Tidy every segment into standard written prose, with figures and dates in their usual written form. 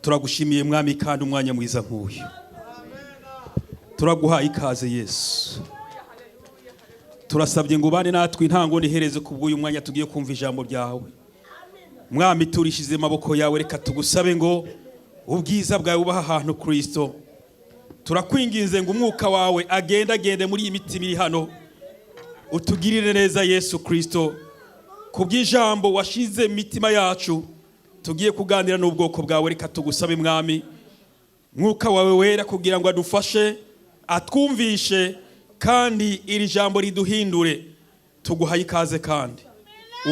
Turagushimiye Mwami, kandi umwanya mwiza nk'uyu turaguhaye ikaze. Yesu, turasabye ngo ubane natwe intango n'iherezo kubw'uyu mwanya tugiye kumva ijambo ryawe. Mwami, turishize amaboko yawe. Reka tugusabe ngo ubwiza bwawe bubahe ahantu. Kristo, turakwinginze ngo umwuka wawe agende agende muri iyi mitima iri hano, utugirire neza Yesu Kristo, kubw'ijambo washize mu mitima yacu tugiye kuganira n'ubwoko bwawe. Reka tugusabe Mwami, mwuka wawe wera kugira ngo adufashe, atwumvishe, kandi iri jambo riduhindure. Tuguhaye ikaze kandi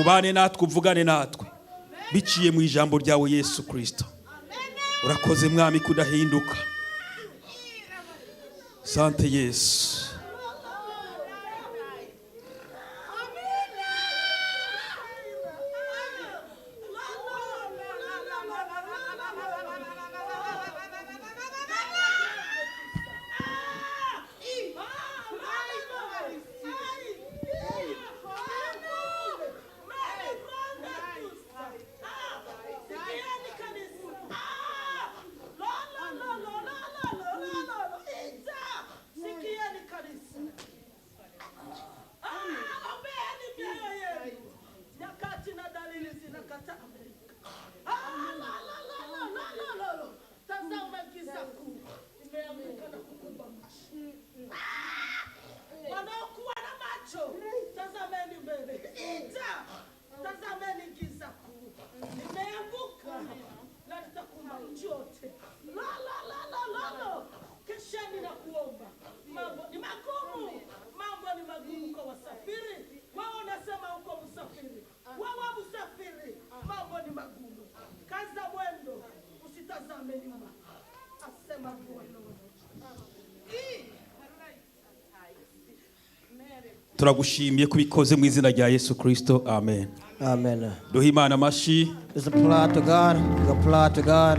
ubane natwe, uvugane natwe biciye mu ijambo ryawe Yesu Kristo. Urakoze Mwami kudahinduka. Sante Yesu. Sikieni kanisa. Ah, ombeeni mioyo yenu. Nyakati na dalili zinakataa Amerika. Ah, la, la, la, la, la, la, la, la. Tazama giza kuu imeanguka na kukumba nchi. Ah, wanaokuwa na macho tazameni mbele. Ita tazameni giza kuu limeanguka na litakumba nchi yote. La, la, la, la, la, la. Kesheni na kuomba. Mambo ni magumu, mambo ni magumu kwa wasafiri. Wewe unasema uko msafiri, wewe msafiri, mambo ni magumu. Kaza mwendo, usitazame nyuma, asema Bwana. Turagushimiye ko ubikoze mu izina rya Yesu Kristo, amen. Amen. Duhe Imana amashyi. Let's applaud to God. Let's applaud to God.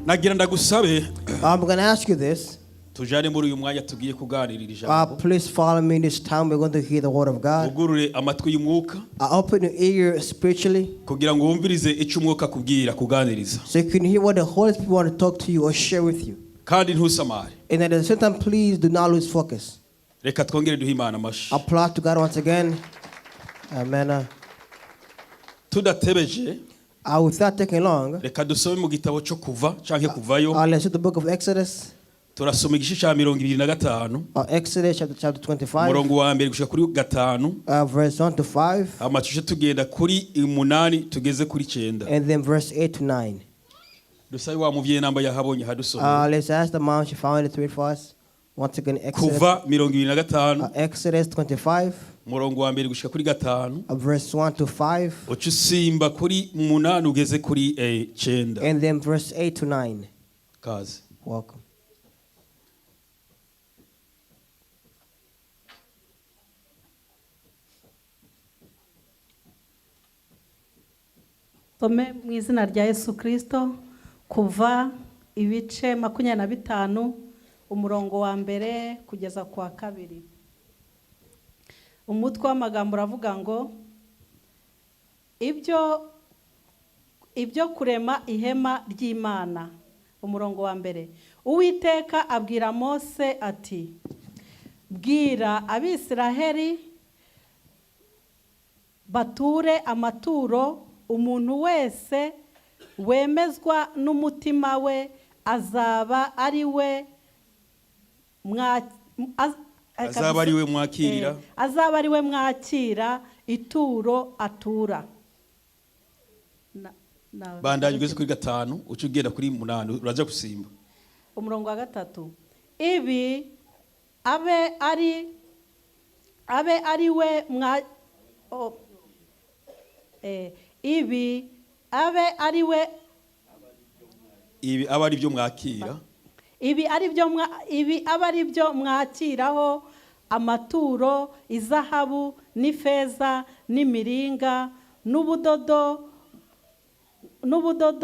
Nagira ndagusabe I'm going to ask you this. Tujane muri uyu mwanya tugiye kuganirira ijambo. Please follow me this time. We're going to hear the word of God. Ugurure amatwi y'umwuka Open your ear spiritually kugira ngo wumvirize icyo umwuka akubwira kuganiriza, so you can hear what the Holy Spirit want to talk to you or share with you. Kandi ntusamare. And at the same time, please do not lose focus. Reka twongere duhe Imana amashyi. Applaud to God once again. Amen. Tudatebeje, Without taking long, reka dusome mu gitabo cyo Kuva canke Kuvayo. Let's read the book of Exodus. Turasoma igice cya 25, Exodus chapter 25, umurongo wa mbere gushika kuri gatanu, verse 1 to 5, hama tuje tugenda kuri umunani tugeze kuri cyenda. And then verse 8 to 9. Dusabe wa muvyeyi namba yahabonye hadusomera. Let's ask the mom, she found it to read for us. Once again, Exodus, Kuva 25, Exodus 25, umurongo wa mbere gushika kuri gatanu, verse 1 to 5, uca usimba kuri umunani ugeze kuri cyenda. And then verse 8 to 9. Kaze. Welcome. Some mu izina rya Yesu Kirisito. Kuva ibice 25, umurongo wa mbere kugeza ku wa kabiri. Umutwe w'amagambo uravuga ngo ibyo kurema ihema ry'Imana. Umurongo wa mbere: Uwiteka abwira Mose ati: "Bwira Abisiraheli bature amaturo. Umuntu wese wemezwa n'umutima we azaba ari we Azaba ari we mwakirira. Azaba ari we mwakira ituro atura." Bandanye ugeze kuri gatanu, uca ugenda kuri munani, uraja gusimba. Umurongo wa gatatu: Ibi abe ari we mwa oh, ibi abe ari we Ibi aba ari byo mwakira. Ibi abe ari byo mwakiraho amaturo: izahabu n'ifeza n'imiringa n'ubudodo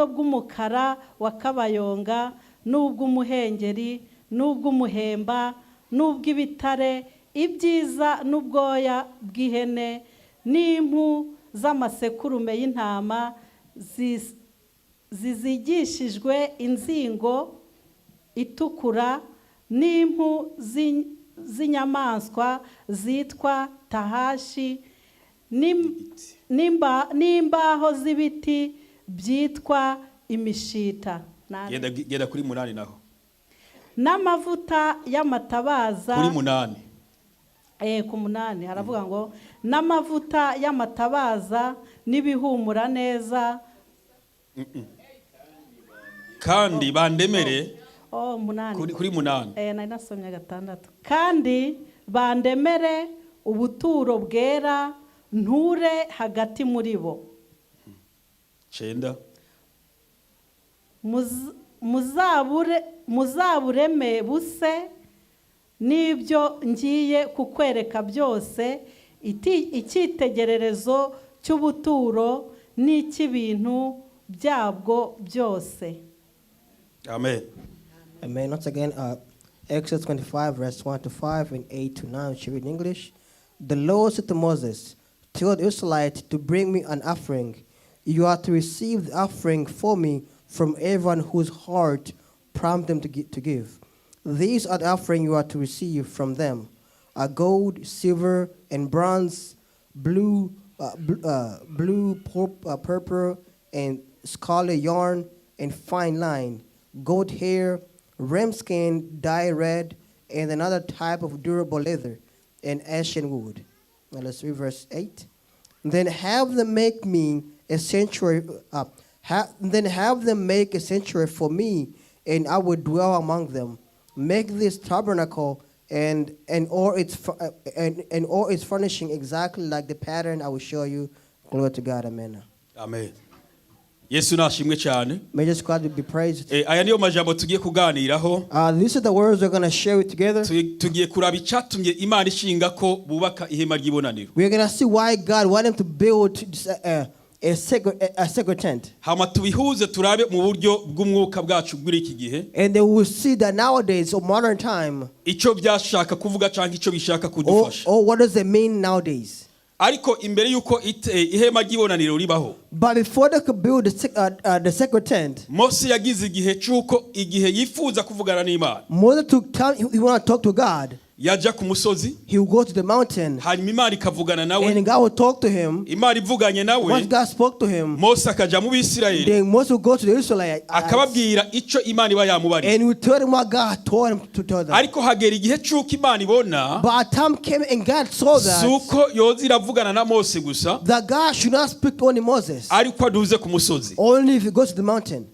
bw'umukara wa kabayonga n'ubw'umuhengeri n'ubw'umuhemba n'ubw'ibitare ibyiza n'ubwoya bw'ihene n'impu z'amasekurume y'intama. Zizigishijwe inzingo itukura n'impu z'inyamaswa zitwa tahashi n'imbaho z'ibiti byitwa imishita. Genda kuri 8 naho. N'amavuta y'amatabaza. Kuri 8. Ku 8 haravuga ngo n'amavuta y'amatabaza n'ibihumura neza. Kandi bandemere. Oh, 8. Kuri 8. Nari nasomye 6. Kandi bandemere ubuturo bwera nture hagati muri bo. 9. Muzabureme buse n'ibyo ngiye kukwereka byose, icyitegererezo cy'ubuturo n'icy'ibintu byabwo byose. Amen. Amen. Once again, Exodus 25, verse 1 to 5 and 8 to 9, which you read in English. The Lord said to Moses, tell the Israelites to bring me an offering. You are to receive the offering for me from everyone whose heart prompts them to give. These are the offering you are to receive from them: a gold, silver, and bronze, blue, purple, and scarlet yarn, and fine line, goat hair, ram skin, dye red, and another type of durable leather, and ashen wood. Now let's read verse 8. Then have them make me a sanctuary. Then have them make a sanctuary for me, and I will dwell among them. Make this tabernacle and all its and all its furnishing exactly like the pattern I will show you. Glory to God, amen. Amen. Yesu nashimwe cyane. May Jesus God be praised. Aya niyo majambo tugiye kuganiraho. These are the words we're going to share it together. Tugiye kuraba icyatumye Imana ishinga ko bubaka ihema ry'ibonaniro. We're going to see why God wanted to build a sacred tent. Hama tubihuze turabe mu buryo bw'umwuka bwacu bw'uri iki gihe. And then we'll see that nowadays, or modern time, icyo byashaka kuvuga cyangwa icyo bishaka kudufasha. Or what does it mean nowadays? Ariko imbere yuko ihema ry'ibonaniro ribaho. But before they could build the sacred tent, Mose yagize igihe cy'uko igihe yifuza kuvugana n'Imana. Moses took time, he wanted to talk to God. Yajya ku musozi. He would go to the mountain. Hanyuma Imana ikavugana nawe. And God would talk to him. Imana ivuganye nawe. Once God spoke to him, Mose akajya mu Bisirayeli. Then Moses would go to the Israelites. Akababwira icyo Imana iba yamubariye. And he would tell them what God told him to tell them. Ariko hagera igihe cy'uko Imana ibona. But a time came and God saw that. Suko yoza iravugana na Mose gusa. That God should not speak to only Moses. Ariko aduze ku musozi. Only if he goes to the mountain.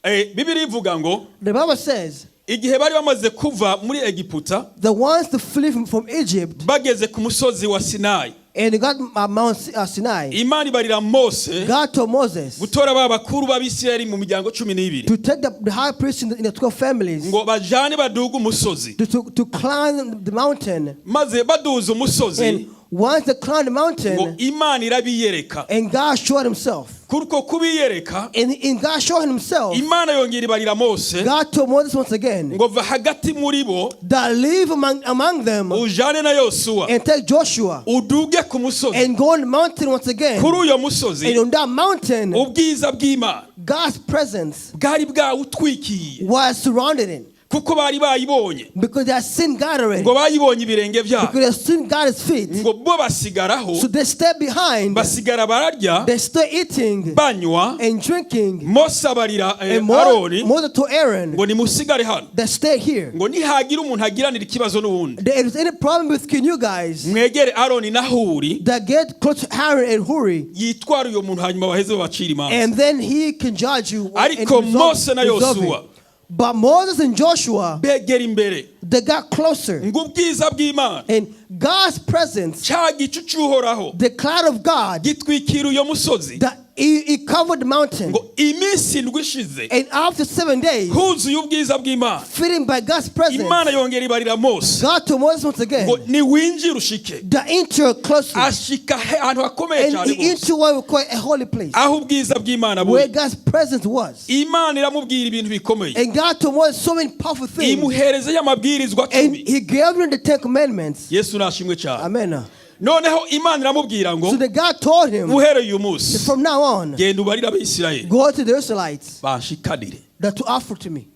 Bibiliya ivuga ngo, The Bible says, igihe bari bamaze kuva muri Egiputa, the ones to flee from Egypt, bageze ku musozi wa Sinai, and they got Mount Sinai, Imana ibarira Mose God told Moses gutora ba bakuru b'Abisirayeli mu miryango 12 to take the high priest in the 12 families ngo bajane baduge umusozi, to climb the mountain. maze baduze umusozi, And once they climbed the mountain, ngo Imana irabiyereka. and God showed himself. Kuko kubiyereka, And God showed himself, Imana yongera ibarira Mose God told Moses once again ngo va hagati muri bo, that live among them ujane na Yosuwa, and take Joshua uduge ku musozi. and go on the mountain once again. Kuri uyo musozi, And on that mountain, ubwiza bw'Imana God's presence bwari bwawutwikiye, was surrounded in. kuko bari bayibonye, Because they had seen God already. ngo bayibonye ibirenge byabo, Because they had seen God's feet. ngo bo basigaraho, So they stayed behind. basigara bararya, They stayed eating banywa. and drinking. Mose abarira And Aroni Moses told Aaron, ngo nimusigare hano, they stay here. ngo nihagira umuntu agiranira ikibazo n'uwundi, If there's any problem between you guys, mwegere Aroni na Huri, that get close to Aaron and Huri, yitwara uyo muntu hanyuma baheze babacire imanza. and then he can judge you. And Ariko Mose na resolve Yosuwa it. But Moses and Joshua, begera imbere, they got closer. ngo ubwiza bw'Imana, And God's presence, cya gicu cy'Uhoraho, the cloud of God, gitwikira uyo musozi, that it covered the mountain. ngo iminsi indwi ishize, And after 7 days, huzuye ubwiza bw'Imana, fitting by God's presence, Imana yongera ibarira Mose God told Moses once again, ngo niwinjire ushike, that enter closely. ashika ahantu hakomeye And cyane he rwose, entered what we call a holy place, aho ubwiza bw'Imana where buri. God's presence was. Imana iramubwira ibintu bikomeye, And God told Moses so many powerful things. imuhereza y'amabwirizwa And 10. he gave him the 10 Commandments. Yesu nashimwe cyane. Amen. Noneho Imana iramubwira ngo So the God told him, uhereye uyu munsi from now on, genda ubarire Abisirayeli go to the Israelites banshikanire that to offer to me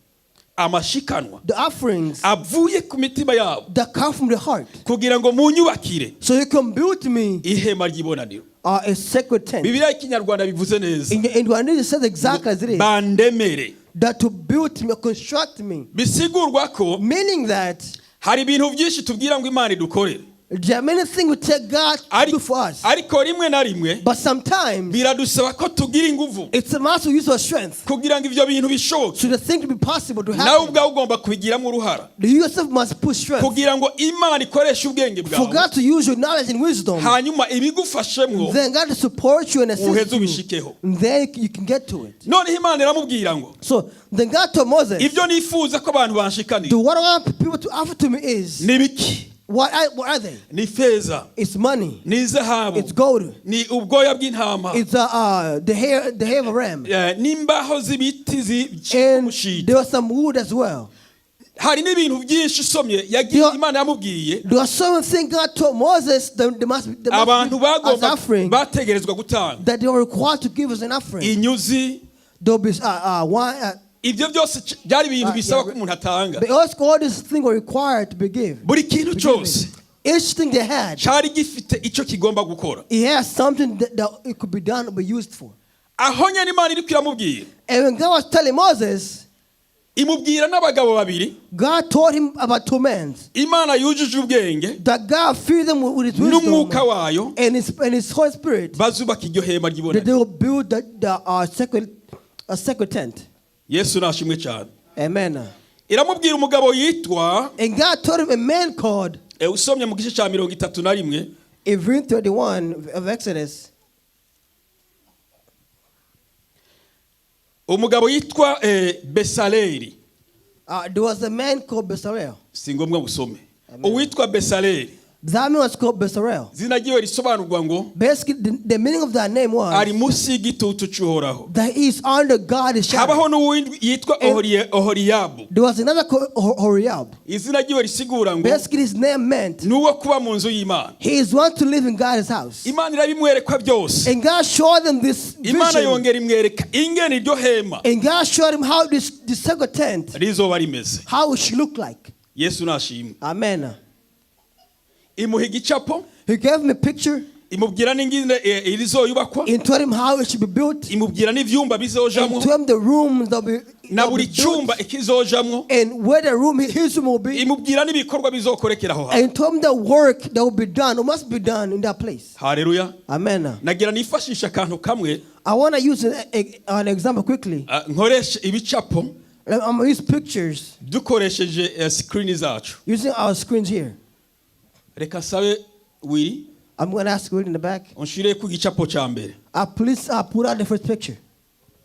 amashikanwa the offerings avuye ku mitima yabo that come from the heart, kugira ngo munyubakire so you can build me ihema ry'ibonaniro. A sacred tent. Bibiliya y'Ikinyarwanda bivuze neza. In Rwanda, it says exactly as it is, Bandemere. that to build me, construct me, Bisigurwa ko meaning that hari ibintu byinshi tubwira ngo Imana idukorere there are many things we take God to do for us, ariko rimwe na rimwe but sometimes biradusaba ko tugira ingufu it's a matter of use of strength. Kugira ngo ibyo bintu bishoboke. So the thing to be possible to Nawe happen, ubwawe ugomba kubigiramo uruhara you yourself must put strength kugira ngo Imana ikoreshe ubwenge for bwawe God to use your knowledge and wisdom. hanyuma ibigufashemwo Then God to support you and assist uheze you. ubishikeho. And then you can get to it. Noneho Imana iramubwira ngo So then God told Moses, ibyo nifuza ko abantu banshikanira the what I want people to offer to me is ni biki? what are they? Ni feza, It's money. ni izahabu, It's gold. ni ubwoya bw'intama, It's the hair of a ram. N'imbaho z'ibiti And z'umushito. there was some wood as well. Hari n'ibintu byinshi usomye yagiye Yo- Imana yamubwiye There was something God told Moses that they must abantu be as bagomba offering bategerezwa gutanga that they were required to give as an offering. inyuzi. There'll be one. Ibyo byose byari ibintu Ah, bisaba yeah. ko umuntu atanga. But also all these things were required to be given. Buri kintu cyose Each thing they had, cyari gifite icyo kigomba gukora. it has something that it could be done or be used for. Aho nyine Imana iri iramubwira And when God was telling Moses, imubwira n'abagabo babiri God told him about two men Imana yujuje ubwenge that God filled them with his wisdom n'umwuka wayo and his Holy Spirit, bazubaka iryo hema that ry'ibonaniro. they will build the sacred tent. Yesu nashimwe cyane. Amen. Iramubwira umugabo yitwa And God told him a man called usomye mu gice cya 31 in verse 31 of Exodus, umugabo yitwa Besaleri. There was a man called Bezalel. Si ngombwa busome uwitwa Besaleri. That man was called Bezalel. Izina ryiwe risobanurwa ngo Basically, the meaning of that name was ari munsi y'igitutu cy'Uhoraho. That he is under God's shadow. Habaho n'uwindi yitwa Oholiyabu. There was another called Horiab. Izina ryiwe risigura ngo Basically, his name meant ni uwo kuba mu nzu y'Imana. He is one to live in God's house. Imana irabimwerekwa byose. And God showed them this Imana vision. yongera imwereka ingene iryo hema And God showed him how this sacred tent, rizoba rimeze. How it should look like. Yesu nashimwe. Amen. Imuha igicapo He gave him a picture imubwira n'ingene rizoyubakwa and told him how it should be built. Imubwira n'ivyumba And bizojamwo told him the rooms that will be, na that will buri be built. cyumba ikizojamwo And where the room, his room will be. Imubwira n'ibikorwa bizokorekera aho hantu. And told him the work that will be done, or must be done in that place. Haleluya. Amen. Nagira nifashisha akantu kamwe. I want to use an example quickly. Ah, nkoreshe ibicapo I'm going to use pictures dukoresheje screen zacu. Using our screens here. Reka sabe Willy I'm going to ask Will in the back. unshire ku gicapo cya mbere. Please put out the first picture.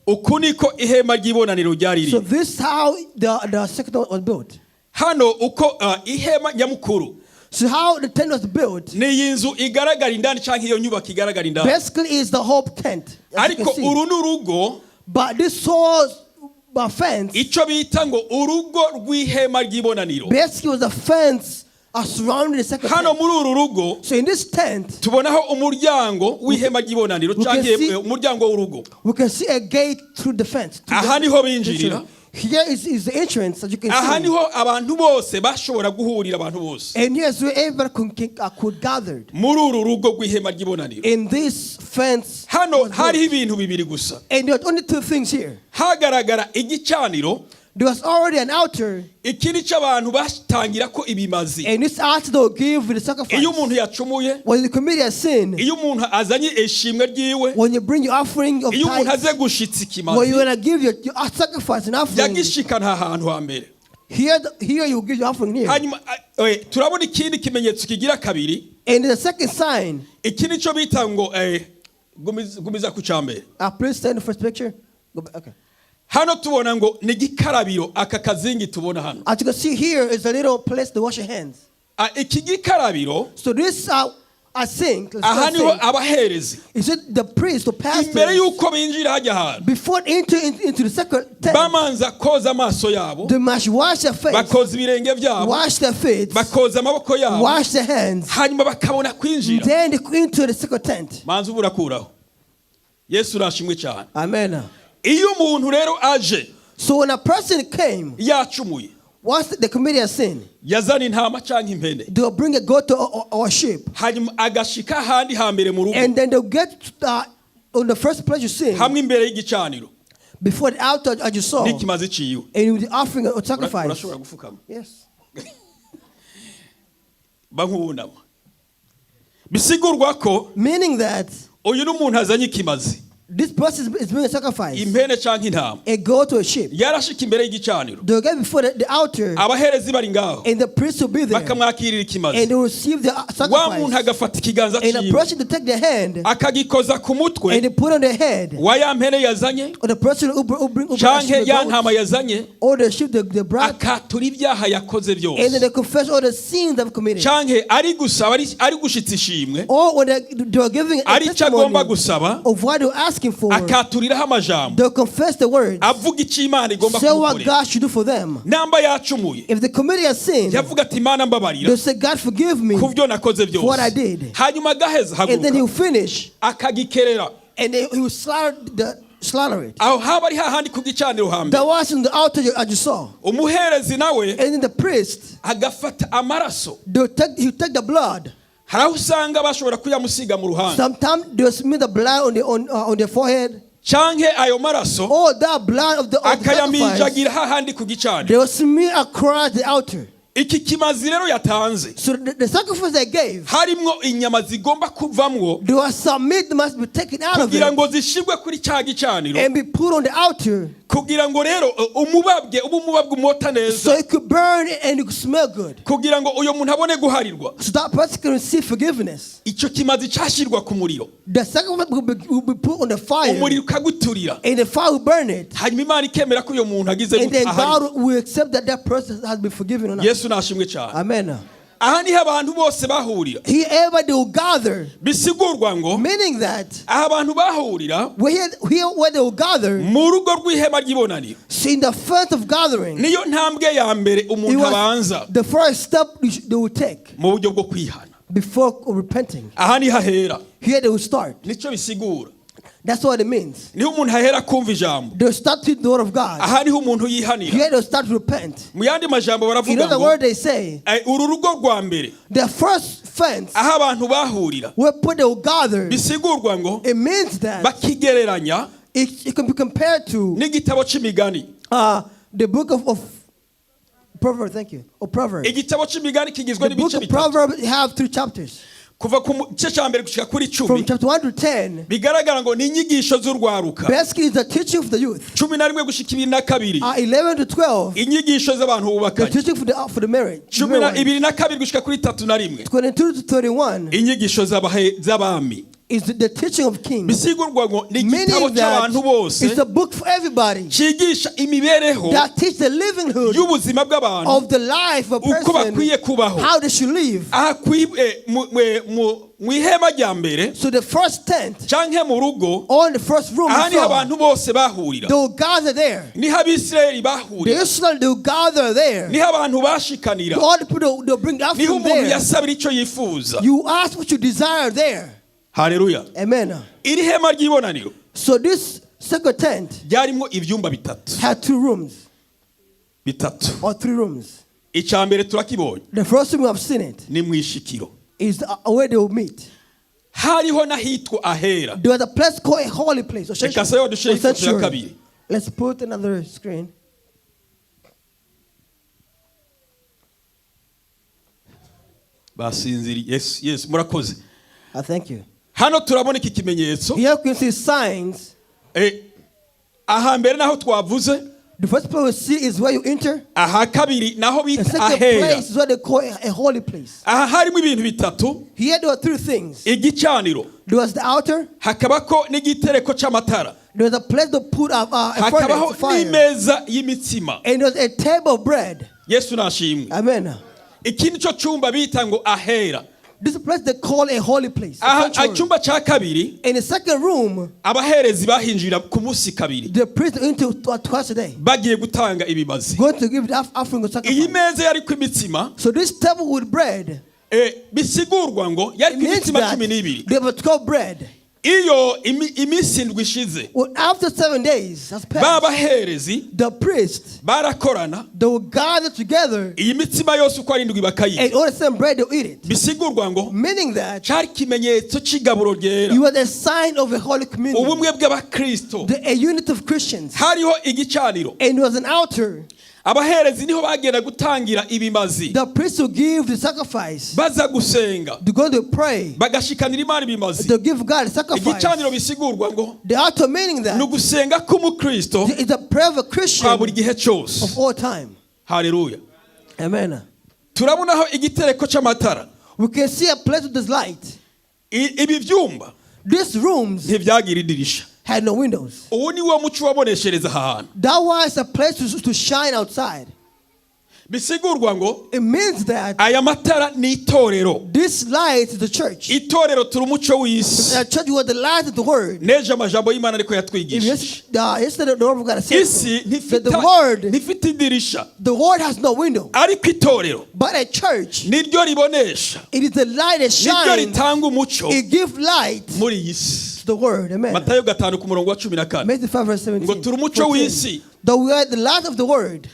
Uku niko ihema ry'ibonaniro ryari So riri. this is how the second one was built. Hano uko ihema nyamukuru So how the tent was built ni iyi nzu igaragara indani cyangwa iyo nyubako igaragara indani basically is the whole tent, as you ariko can see. Uru ni urugo But this whole fence icyo bita ngo urugo rw'ihema ry'ibonaniro. Basically was a fence surrounding the second Hano tent. Muri uru rugo So in this tent, tubonaho umuryango w'ihema ry'ibonaniro We can cyangwa see- umuryango w'urugo. We can see a gate through the fence. Aha niho binjirira. Here is the entrance that you can Aha see. Niho abantu bose bashobora guhurira abantu bose. And here's where everybody could gathered. Muri uru rugo rw'ihema ry'ibonaniro. In this fence Hano was built. hariho ibintu bibiri gusa. And there were only two things here. Hagaragara igicaniro. There was already an altar, Iki ni cyo abantu batangira ko ibimazi. And this altar they will give with the sacrifice. Iyo umuntu yacumuye, When you commit a sin, iyo umuntu azanye ishimwe ryiwe, when you bring your offering of iyo umuntu tithes, aze gushitsa when you ikimazi want to give your sacrifice and offering, yagishikana ahantu hambere. here you give your offering here. Hanyuma turabona ikindi kimenyetso kigira kabiri. And the second sign, Iki ni cyo bita ngo gumiza ku cyambere. Please send the first picture. Go back. Okay. Hano tubona ngo ni igikarabiro aka kazingi tubona hano. As you can see here is a little place to wash your hands. Ah, iki gikarabiro So this A sink. Let's Aha call niho sink. abaherezi Is it the priest or imbere pastor y'uko binjira hajya ahantu before enter into the second tent? bamanza koza amaso yabo, They must wash their face, bakoza ibirenge byabo, wash their feet, bakoza amaboko yabo, wash their hands. hanyuma bakabona kwinjira. Then they enter the second tent. Manza ubu urakuraho. Yesu urashimwe cyane. Amen. Iyo umuntu rero aje So when a person came, yacumuye, once they committed a sin, yazana intama cyangwa impene, they'll bring a goat or a sheep. Hanyuma agashika ahandi hambere mu rugo, And then they'll get on the first place you sin, hamwe imbere y'igicaniro before the altar as you saw, n'ikimazi ciwe. And with the offering or sacrifice. Urashobora gufukama. Yes. Ba nk'uwunama. Bisigurwa ko Meaning that uyu ni umuntu azanye ikimazi, this person is bringing a sacrifice, impene cyangwa intama. A goat or a sheep. Yarashika imbere y'igicaniro, They'll get before the altar, abaherezi bari ngaho, and the priest will be there, bakamwakirira and ikimazi. they will receive the Wa muntu sacrifice. agafata ikiganza And the ciwe, person to take their hand, akagikoza ku mutwe and they put on their head, wa ya mpene yazanye or the person who bring canke the ya goat, ntama yazanye, or the sheep, the brat, akatura ibyaha yakoze and then byose, they confess all the sins they've committed. canke ari gusaba ari gushitsa ishimwe, Or when they are giving a ari icyo agomba testimony gusaba, of what they're asking for, akaturiraho amajambo, they'll confess the words, avuga icyo Imana igomba say what kumukorera. God should do for them. Namba yacumuye, If they committed a sin, yavuga ati Imana mbabarira they'll say, "God, forgive me." ku byo nakoze For what I byose. did. Hanyuma agaheza And then haguruka, he'll finish, akagikerera. And then he will slaughter it. Aho haba ari hahandi ku gicaniro hambere. That was in the altar as you saw. Umuherezi nawe And then the priest, agafata amaraso. He'll take the blood. Hari aho usanga bashobora kuyamusiga mu ruhanga, Sometimes they'll smear the blood on their forehead. Canke ayo maraso Or that blood of the sacrifice, akayamijagira hahandi ku gicaniro. they will smear across the altar. Iki kimazi rero yatanze, So the sacrifice they gave, harimwo inyama zigomba kuvamwo there was some meat that must be taken out of kugira it ngo zishirwe kuri cya gicaniro, and be put on the altar kugira ngo rero umubabwe ube umubabwe umota so neza, it could burn and it could smell good. Kugira ngo uyo muntu abone guharirwa. So that person can receive forgiveness. Icyo kimazi cyashyirwa ku muriro, The sacrifice will be put on the fire, umuriro ukaguturira, and the fire will burn it. Hanyuma Imana ikemera ko uyo muntu agize And then gute aharirwa. God will accept that that person has been forgiven or not. Yesu nashimwe cyane. Amen. Aha niho abantu bose bahurira. Here, everybody will gather, Bisigurwa ngo meaning that aha abantu bahurira here where they will gather, mu rugo rw'ihema ry'ibonaniro, see in the first of gathering, niyo ntambwe ya mbere it umuntu was abanza the first step they will take mu buryo bwo kwihana. Before repenting. Aha niho ahera. Here they will start. Nicyo bisigura. That's what it means. Niho umuntu ahera kumva ijambo. They'll start to the word of God. Aha niho umuntu yihanira. Here they'll start to repent. Mu yandi majambo In baravuga other ngo words, they say uru rugo rwa mbere, the first fence aho abantu bahurira, where put they will gather, bisigurwa ngo it means that bakigereranya it can be compared to n'igitabo c'imigani. The book of Proverbs. Thank you. Or Proverbs. Igitabo c'imigani kigizwe The book n'ibice of bitatu. Proverbs have three chapters. Kuva ku gice cya mbere gushika kuri From 10, chapter 1 to 10, bigaragara ngo ni inyigisho z'urwaruka. basically it's the teaching of the youth. 11 gushika 22, 11 to 12, inyigisho z'abantu the bubakanye. teaching for the marriage. 22 gushika kuri 31, 22 to 31 inyigisho z'abami. Is the teaching of kings. Bisigurwa ngo ni igitabo Meaning that cy'abantu bose it's a book for everybody cyigisha imibereho that teach the livelihood y'ubuzima bw'abantu, of the life of a uko bakwiye person, kubaho. how they should live. Aha mu ihema rya mbere So the first tent canke mu rugo, or in the first room, aha you niho saw, abantu bose bahurira. they will gather there. Niho abisirayeli The bahurira. Israel, they will gather there. Niho abantu bashikanira. All the people, they'll bring up Niho from umuntu there. yasabira icyo yifuza. You ask what you desire there. Haleluya. Amen. Iri hema ry'ibonaniro So this second tent ryarimo ibyumba bitatu. had two rooms Bitatu. Or three rooms. Icya mbere turakibonye. The first room, we have seen it, Ni mu ishikiro. Is where they will meet. Hariho n'ahitwa ahera. There was a place called a holy place, or Reka sayo dushyire or ifoto ya sanctuary. kabiri. Let's put another screen. Basinziriye. Yes, murakoze. Thank you. Hano turabona iki kimenyetso. Here you can see signs. Aha mbere naho twavuze. The first place we see is where you enter. Aha kabiri naho The bita second ahera. place is what they call a holy place. Aha harimo ibintu bitatu. Here there were three things. Igicaniro, There was the altar. hakabako n'igitereko c'amatara, There was a place to put up a furnace, hakabaho a fire. n'imeza y'imitsima. And there was a table of bread. Yesu nashimwe. Amen. Iki nico cyumba bita ngo ahera. This place they call a holy place, a Aha, sanctuary. icyumba cya kabiri, In the second room, abaherezi bahinjira ku munsi kabiri, the priest enter twice a day, bagiye gutanga ibimazi. going to give the offering of Iyi sacrifice. meza yariko imitsima, So this table with bread, bisigurwa ngo it yariko means imitsima that 12. there were 12 bread. Iyo iminsi 7 ishize, Well, after 7 days has ba passed, baherezi the priest, barakorana, they will gather together iyi mitsima yose uko ari 7 bakayirya. and all the same bread, they'll eat it. Bisigurwa ngo Meaning that cyari ikimenyetso cy'igaburo ryera, it was a sign of a holy communion, ubumwe bw'abakristo. a unit of Christians. Hariho igicaniro. And it was an altar. Abaherezi niho bagenda gutangira ibimazi. The priest will give the sacrifice. Baza gusenga, They go to pray. bagashikanira Imana ibimazi. They give God a sacrifice. Igicaniro bisigurwa ngo The altar meaning ni that ugusenga k'umukristo it's a prayer of a kwa Christian buri gihe cyose. of all time. Haleluya. Amen. Turabonaho igitereko cy'amatara. We can see a place with this light. Ibi byumba These rooms ntibyagira idirisha. had no windows. Ubu ni wo muco waboneshereza aha hantu. That was a place to shine outside. Bisigurwa ngo It means that aya matara ni itorero. this light is the church. Itorero turi umuco w'isi. The church was the light of the word. Neje amajambo y'Imana ariko If yatwigishije. yesterday the word of God said Isi that the word, ntifite idirisha, the word has no window. ariko itorero But a church, niryo ribonesha, it is the light that niryo shines. ritanga umuco It gives light muri iyi si. to the word. Amen. Matayo 5 ku murongo wa 14. Matthew 5 verse 17. Ngo turi umuco 14. w'isi. Though we are the light of the word.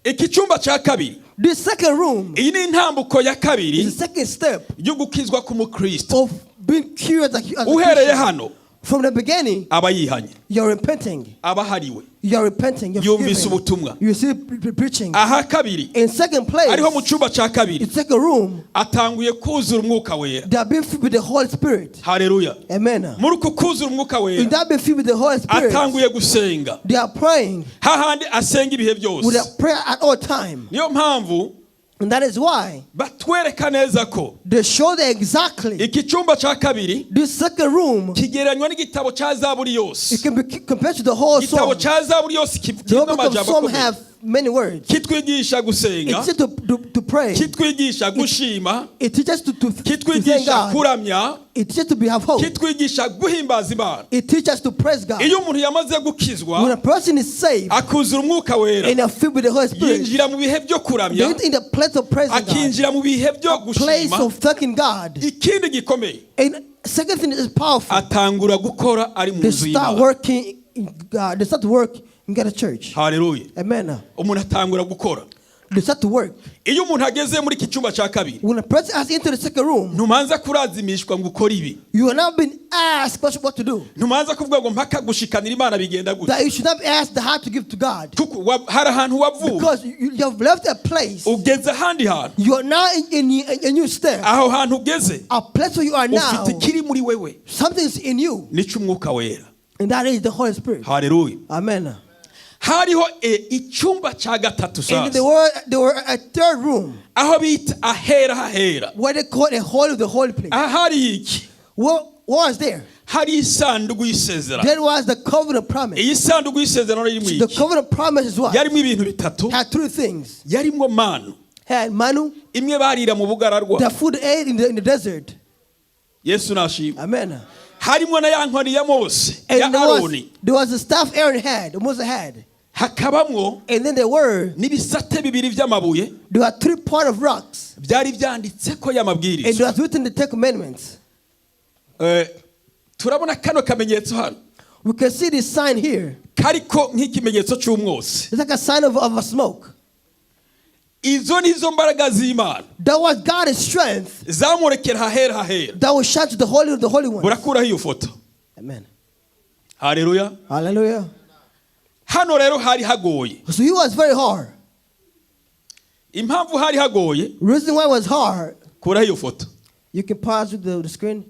Iki cyumba cya kabiri, This second room iyi ni intambuko ya is kabiri the second step yo gukizwa k'umukristo. of being cured as a Uhereye Christian. hano, From the beginning, aba yihanye, you're repenting. aba ahariwe, You're repenting. You're yumvise forgiven. ubutumwa. You see preaching. Aha kabiri, In second place, ariho mu cyumba cya kabiri, in second room, atanguye kuzura umwuka wera. they are being filled with the Holy Spirit. Haleluya. Amen. Muri uku kuzura umwuka In wera, that being filled with the Holy Spirit, atanguye gusenga, they are praying hahandi asenga ibihe with byose. a prayer at all time. Niyo mpamvu And that is why batwereka neza ko they show that exactly iki cyumba cya kabiri this second room, kigereranywa n'igitabo cya Zaburi it yose. can be compared to the whole Igitabo Psalm. cya Zaburi yose The kirimo whole book of amajambo Psalm akomeye. have many words. Kitwigisha gusenga, It teaches to pray. kitwigisha gushima, It teaches to thank kitwigisha God. kuramya, It teaches to be have hope. kitwigisha guhimbaza Imana. It teaches to praise God. Iyo umuntu yamaze When gukizwa a person is saved akuzura umwuka wera, and are filled with the Holy Spirit, yinjira mu bihe byo they kuramya, enter in the place of praising God, akinjira mu bihe byo place gushima. of thanking God. Ikindi gikomeye, And second thing is powerful. atangura gukora ari mu They nzu start y'Imana. working in God. They start to work in God church. Haleluya. Amen. Umuntu atangura gukora. They start to work. Iyo umuntu ageze muri iki cyumba cya kabiri, When a person has entered the second room, ntumanza kurazimishwa ngo ukore ibi. you are not being asked what to do. Ntumanza kuvuga ngo mpaka gushikanira Imana bigenda gutya. That you should not be asked how to give to God. Kuko hari ahantu wavuye, Because you have left a place. ugeze ahandi hantu. You are now in a new step. Aho hantu ugeze, A place where you are now. ufite ikiri muri wewe, Something is in you. nico umwuka wera. And that is the Holy Spirit. Haleluya. Amen. Hariho icyumba cya gatatu And sasa, there were a third room aho bita ahera hahera. where they called a holy of the holy place. Ahari iki? What was there? Hari isanduku y'isezerano. There was the covenant promise. Iyi sanduku y'isezerano irimo The iki? covenant promise is what? Yarimo ibintu bitatu. Had three things. Yarimo manu Had manu, imwe barira mu bugararwa. the food ate in the desert. Yesu nashimwe. Amen. Harimo na ya nkoni ya Mose, ya And there was, Aroni. there was a staff Aaron had, Moses had. Hakabamwo And then there were n'ibisate bibiri by'amabuye there were three part of rocks. byari byanditse ko And y'amabwiriza. there was written the Ten Commandments. Turabona kano kamenyetso hano, We can see this sign here. kariko nk'ikimenyetso cy'umwotsi. It's like a sign of a smoke. Izo nizo mbaraga z'Imana That was God's strength zamurekera hahera hahera. that was shot to the holy of the holy ones. Burakuraho iyo foto. Amen. Haleluya. Hallelujah. Hano rero hari hagoye. So he was very hard. Impamvu hari hagoye, Reason why it was hard, kuraho iyo foto. you can pause with the screen.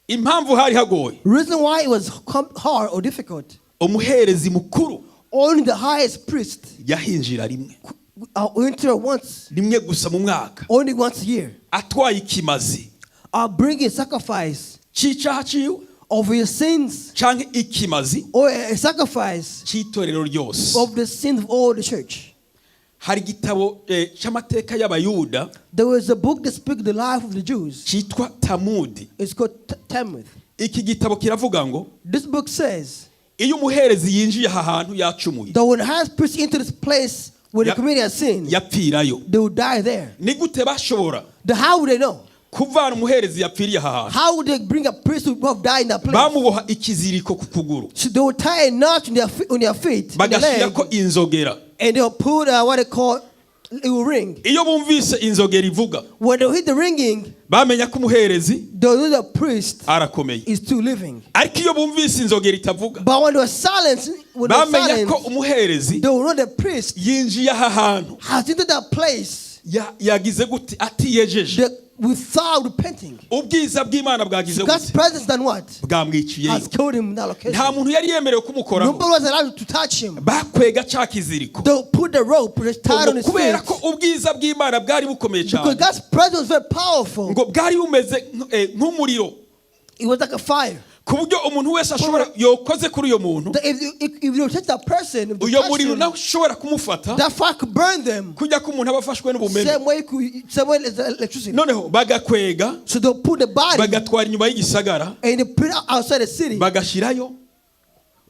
Impamvu hari hagoye, Reason why it was hard or difficult, umuherezi mukuru only the highest priest yahinjira rimwe, entered once, rimwe gusa mu mwaka, only once a year, atwaye ikimazi bringing sacrifice cy'icyaha ciwe of your sins canke ikimazi or a sacrifice cy'itorero ryose. of the sins of all the church. Hari igitabo cy'amateka y'Abayuda There was a book that speaks the life of the Jews. cyitwa Tamudi. It's called Talmud. Iki gitabo kiravuga ngo This book says iyo umuherezi yinjiye aha hantu yacumuye, that when high priest entered this place where the community has sinned, yapfirayo. They would die there. Ni gute bashobora How would they know? Kuvana umuherezi yapfiriye aha hantu? How would they bring a priest who have died in that place? Bamuboha ikiziriko ku kuguru, So they would tie a knot on their feet, on their leg, bagashyirako inzogera. And they'll put what they call it will ring. Iyo bumvise inzogera ivuga, When they hit the ringing, bamenya ko umuherezi they'll know the priest arakomeye. Is still living. Ariko iyo bumvise inzogera itavuga, But when they were silent, when they were bamenya ko silent, umuherezi they will know the priest yinjiye aha hantu has entered that place yagize gute atiyejeje. Without repenting. Ubwiza bw'Imana bwagize God's gute? Presence done what? Bwamwiciyeyo. Has killed him in that location. Nta muntu yari yemerewe kumukoraho. Nobody was allowed to touch him. Bakwega cya kiziriko. They put the rope, they tied on his Kubera feet. Ko ubwiza bw'Imana bwari bukomeye Because cyane, God's presence was very powerful. ngo bwari bumeze nk'umuriro, It was like a fire. Ku buryo umuntu wese ashobora yokoze kuri uyo muntu, That if you touch that person, if you uyo touch muriro him, nawe ushobora kumufata, that fire could burn them. kujya ko umuntu aba afashwe n'ubumene. Same way as the electricity. Noneho bagakwega, So they'll put the body bagatwara inyuma y'igisagara, and they put it outside the city, bagashyirayo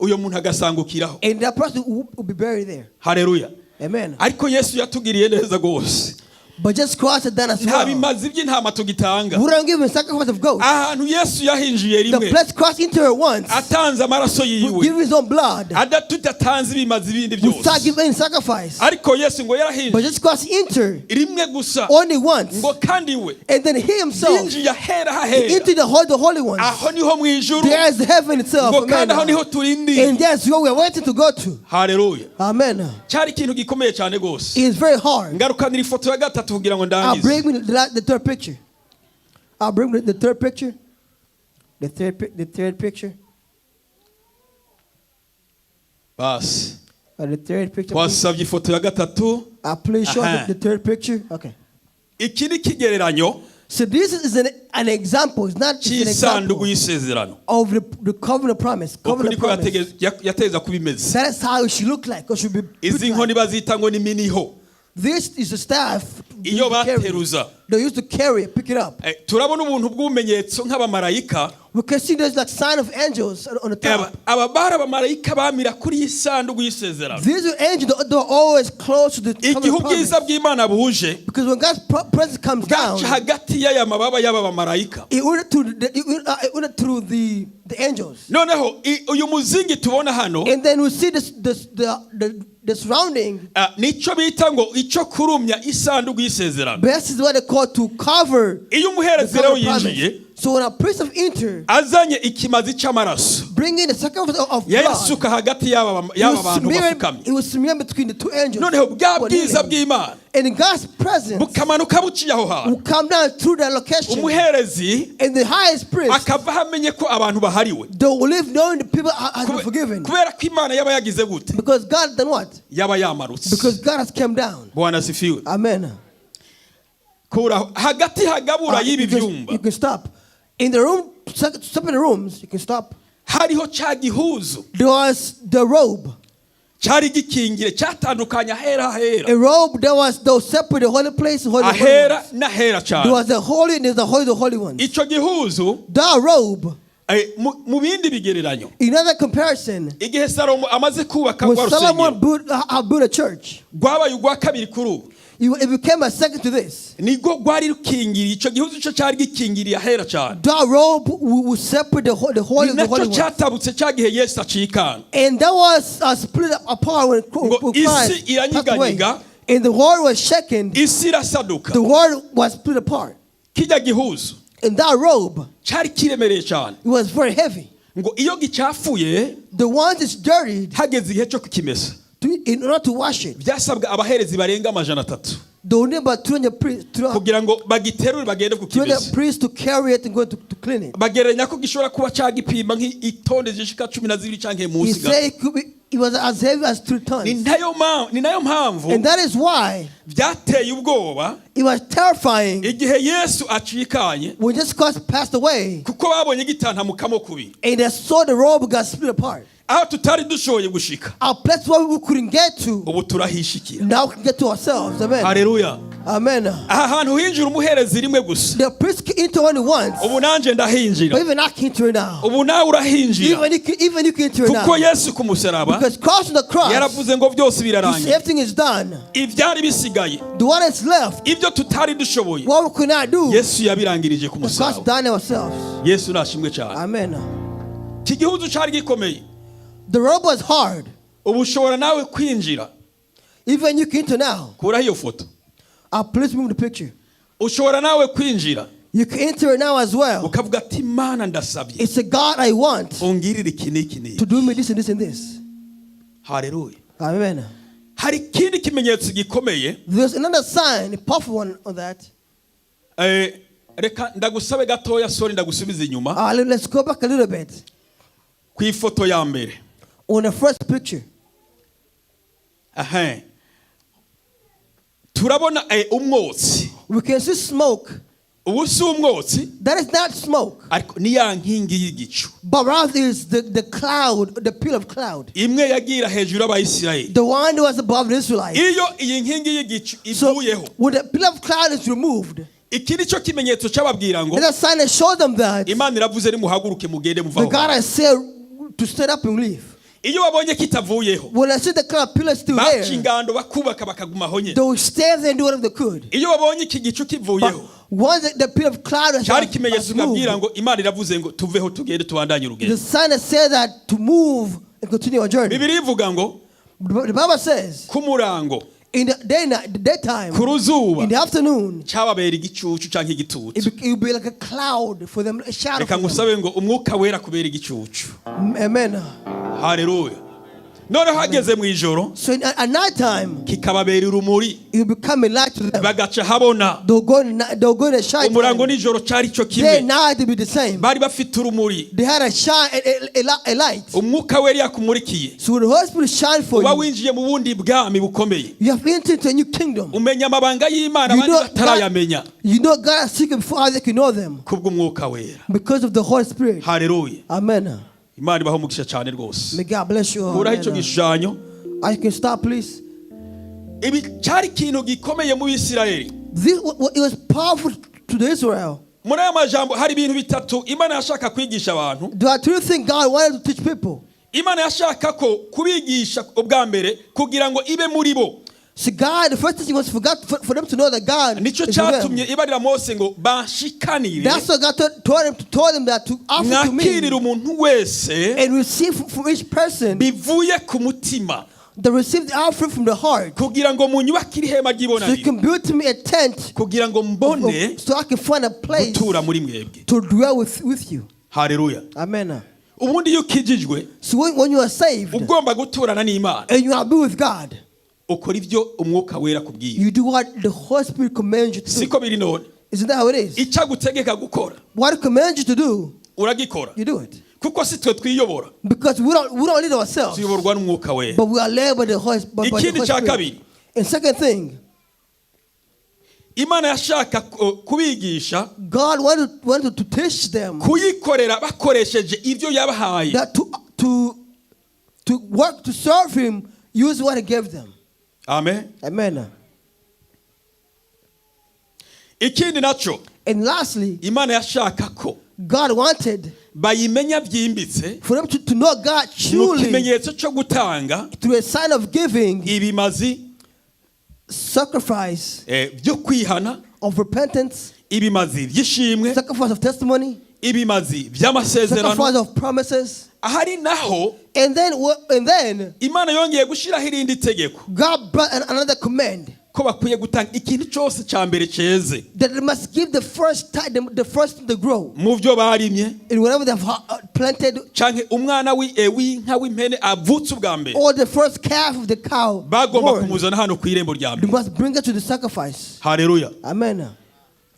uyo muntu agasangukiraho. And that person will be buried there. Haleluya. Amen. Ariko Yesu yatugiriye neza rwose. But just Christ had done as Nta well. bimazi by'intama tugitanga. We don't give him sacrifice of goats. Ahantu Yesu yahinjiye The rimwe place Christ entered once, atanze amaraso we yiwe, give his own blood tudatanze ibimazi bindi without byose. giving any sacrifice. Ariko Yesu ngo But yarahinjiye just Christ entered rimwe gusa, only once. Ngo kandi we And then he himself yinjiye ahera hahera. entered the holy ones. Aho niho mu ijuru. There is heaven itself. Ngo kandi aho Amen. niho turindiye. And that's where we are waiting to go to. Haleluya. Amen. Cyari ikintu gikomeye cyane rwose. It is very hard. Ngarukanira ifoto ya gatatu kugira ngo I'll ndangize. bring me the third picture. I'll bring the third picture. The third picture. Basi The third picture, please. Twasabye ifoto ya gatatu. Please show Aha. the third picture. Okay. Iki ni ikigereranyo So this is an example. It's not just an cy'isanduku example y'isezerano. Of the covenant promise. Uku Covenant niko promise. yateza kuba imeze. That is how it should look like. It should be put Izi like. nkoni bazita ngo ni miniho. This is a staff they Iyo used to carry. bateruza. They used to carry it, pick it up. Turabona ubuntu bw'ubumenyetso nk'abamarayika. We can see there's like sign of angels on the top. Aba bari abamarayika bamira kuri iyi sanduku y'isezerano. These are angels that they're always close to the Igihe covenant ubwiza promise. bw'Imana buje, Because when God's presence comes down, bwaca hagati y'aya mababa y'aba bamarayika. It went through the angels. Noneho uyu muzingi tubona hano, And then we see this, this the surrounding. Nicyo bita ngo icyo kurumya isanduku y'isezerano. This is what they call to cover Iyo the umuherezi rero covenant promise. yinjiye So when a priest of enter, azanye ikimazi cy'amaraso, bringing the sacrifice of blood, yayasuka hagati y'aba he y'aba was bantu smearing, bafukamye. he was smearing between the two angels Noneho bwa who were bwiza kneeling. bw'Imana And in God's presence bukamanuka buciye aho hantu. Will come down through that location. Umuherezi And the highest priest, akava amenye ko abantu bahariwe, they will live knowing the people has been forgiven. Kubera ko Imana yaba yagize gute? Because God done what? Yaba yamanutse. Because God has come down. Bwana asifiwe. Amen. Kuraho hagati hagabura y'ibi byumba You can stop. In the room, separate rooms, you can stop. Hariho cya gihuzu There was the robe. Cyari gikingire cyatandukanye ahera ahera, A robe that was separate the holy place and holy ahera ones. n'ahera There cyane. was the holy and there's the holy ones. Icyo gihuzu, That robe, mu bindi bigereranyo, in other comparison, igihe Salomo amaze kubaka when rwa Solomon rusengero built a church, rwabaye urwa kabiri kuri ubu, it became a second to this. Nibwo rwari rukingiriye icyo gihuzu cyo cyari gikingiriye ahera cyane. That robe will separate the holy Ni of the holy nacyo ones. cyatabutse cya gihe Yesu acikana. And that was split apart when Ngo when Christ isi passed away. iranyeganyega. And the world was shaken. Isi irasaduka. The world was split apart. Kijya gihuzu And that robe, cyari kiremereye cyane. It was very heavy. Ngo iyo gicafuye, The ones that's dirtied, hageze igihe cyo kukimesa, in order to wash it, byasabwa abaherezi barenga 300 they will need about 200 priests, 200 kugira ngo bagiterure bagende kukimesa. Priests to carry it and go to clean it. Bagereranya ko gishobora kuba cyagipima nk'itonde zishika 12 cyangwa He munsi gato. said it could be It was as heavy as 3 Ni tons. nayo mpamvu, ni nayo mpamvu And that is why byateye ubwoba it was terrifying igihe Yesu acikanye, when Jesus Christ passed away kuko babonye gitantamukamo kubiri and they saw the robe got split apart. Aho tutari dushoboye gushika, Our place where we couldn't get to, ubu turahishikira. Now we can get to ourselves. Amen. Haleluya. Amen. Aha hantu hinjira umuherezi rimwe gusa, The priest can enter only once, ubu nanjye ndahinjira. But even I can enter now. Ubu nawe urahinjira. Even you can enter Kuko now. Yesu ku musaraba Because Christ on the cross, yaravuze ngo byose he said birarangiye. everything is done. Ibyari bisigaye, The one that's left, ibyo tutari dushoboye, what we could not do, Yesu yabirangirije ku the cross musaraba. done ourselves. Yesu nashimwe cyane. Amen. Iki gihuzu cyari gikomeye. The robe was hard. Ubu ushobora nawe kwinjira. Even you can enter now. Kuraho iyo foto. Please move the picture. Ushobora nawe kwinjira You can enter it now as well. Ukavuga ati Mana ndasabye It's a God I want ungirire iki n'iki n'iki. To do me this and this and this. Haleluya. Amen. Hari ikindi kimenyetso gikomeye. There's another sign, a powerful one on that. Eh, reka ndagusabe gatoya, sorry, ndagusubiza inyuma Let's go back a little bit. Ku ifoto ya mbere. On the first picture, Aha. Turabona umwotsi. We can see smoke. Ubu si umwotsi, That is not smoke, ariko ni ya nkingi y'igicu but rather is the cloud, the pillar of cloud. Imwe yagira hejuru y'Abayisiraheli. The one that was above the Israelites. Iyo iyi nkingi y'igicu So ivuyeho, when the pillar of cloud is removed, iki ni cyo kimenyetso cyababwira ngo there's a sign that showed them that Imana iravuze nimuhaguruke mugende the muvaho. God has said to stand up and leave. Iyo babonye kitavuyeho, When I see the cloud pillar still baca there, ingando bakubaka bakagumaho nyine. They will stay there and do whatever they could. Iyo babonye iki gicu But kivuyeho, once the pillar of cloud has, cyari ikimenyetso has moved, kibabwira ngo Imana iravuze ngo tuveho tugende tubandanye the urugendo. sign that said that to move and continue our journey. Bibiliya ivuga ngo The Bible says ku murango, in the day, the daytime, ku ruzuba, in the afternoon, cyababera igicucu cyangwa igitutu. it will be like a cloud for them, a shadow Reka for them. ngusabe ngo umwuka wera kubera igicucu. Amen. Haleluya. Noneho hageze mu ijoro, So at night time, kikababera urumuri, it will become a light to them. Bagaca habona. They'll go in the shine. Umurango nijoro cyari cyo Day kimwe. and night will be the same. Bari bafite urumuri. They had a shine, a light. Umwuka wera yakumurikiye, So when the Holy Spirit shine for uba you, winjiye mu bundi bwami bukomeye. You have entered into a new kingdom. Umenya amabanga y'Imana You abandi know, batarayamenya God, you know God's secret before others can know them kubw'umwuka wera. Because of the Holy Spirit. Haleluya. Amen. Imana ibaho umugisha cyane rwose. May God bless you all. Kuraho icyo Amen. gishushanyo. I can stop, please. Ibi cyari ikintu gikomeye mu Bisirayeli. It was powerful to the Israel. Muri aya majambo hari ibintu bitatu Imana yashaka kwigisha abantu. There are three things God wanted to teach people. Imana yashaka ko kubigisha ubwa mbere kugira ngo ibe muri bo. So God, the first thing was for God, for them to know that God Nicyo is with them. cyatumye ibarira Mose ngo banshikanire, That's what God told them that to offer to me mwakirire umuntu wese and receive from each person bivuye ku mutima, they receive the offering from the heart. Kugira ngo munyubakire ihema So you ry'ibonaniro, can build to me a tent kugira ngo mbone so I can find a place gutura muri mwebwe. To dwell with you. Haleluya. Amen. Ubundi iyo ukijijwe, So when you are saved ugomba guturana n'Imana, and you are be with God, ukora ibyo umwuka wera akubwiye. You do what the Holy Spirit commands you to do. Siko biri none? Isn't that how it is? Icyo agutegeka gukora, What he commands you to do, uragikora, you do it. Kuko si twe twiyobora, Because we don't lead ourselves, tuyoborwa n'umwuka wera. But we are led by the Ikindi Holy cya Spirit. kabiri. And second thing, Imana yashaka kubigisha God wanted to teach them kuyikorera bakoresheje ibyo yabahaye. That to work to serve Him, use what He gave them. Amen. Amen. Ikindi nacyo, And lastly, Imana yashaka ko God wanted bayimenya byimbitse for them to know God mu truly kimenyetso cyo gutanga through a sign of giving, ibimazi sacrifice byo kwihana, of repentance, ibimazi by'ishimwe, sacrifice of testimony, ibimazi by'amasezerano. Sacrifice of promises. Ahari naho And then Imana yongeye gushyiraho irindi tegeko God brought another command ko bakwiye gutanga ikintu cyose cya mbere cyeze that they must give the first time, the first thing to grow mu byo barimye, in whatever they've planted, canke umwana w'inka w'impene avutse ubwa mbere, or the first calf of the cow bagomba born. kumuzana hano ku irembo rya They mbere. must bring it to the sacrifice. Haleluya. Amen.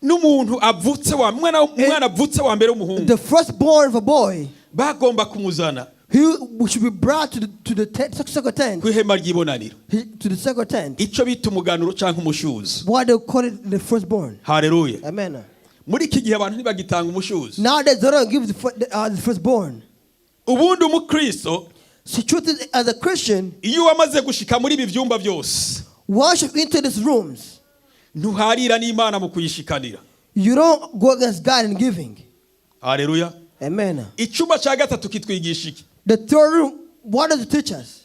N'umuntu avutse wa mwana, umwana avutse wa mbere w'umuhungu, The firstborn of a boy, bagomba kumuzana He should be brought to the tent, second tent, ku ihema ry'ibonaniro, to the second tent. Icyo bita umuganuro cyangwa umushuzo. Why they call it the firstborn? Haleluya. Amen. Muri iki gihe abantu ntibagitanga umushuzo. Nowadays they don't give the firstborn. Ubundi umukristo, So truth is, as a Christian, iyo wamaze gushika muri ibi byumba byose, once you enter these rooms, ntuharira n'Imana mu kuyishikanira. You don't go against God in giving. Haleluya. Amen. Icyumba cya gatatu kitwigisha iki? The third room, what does it teach us?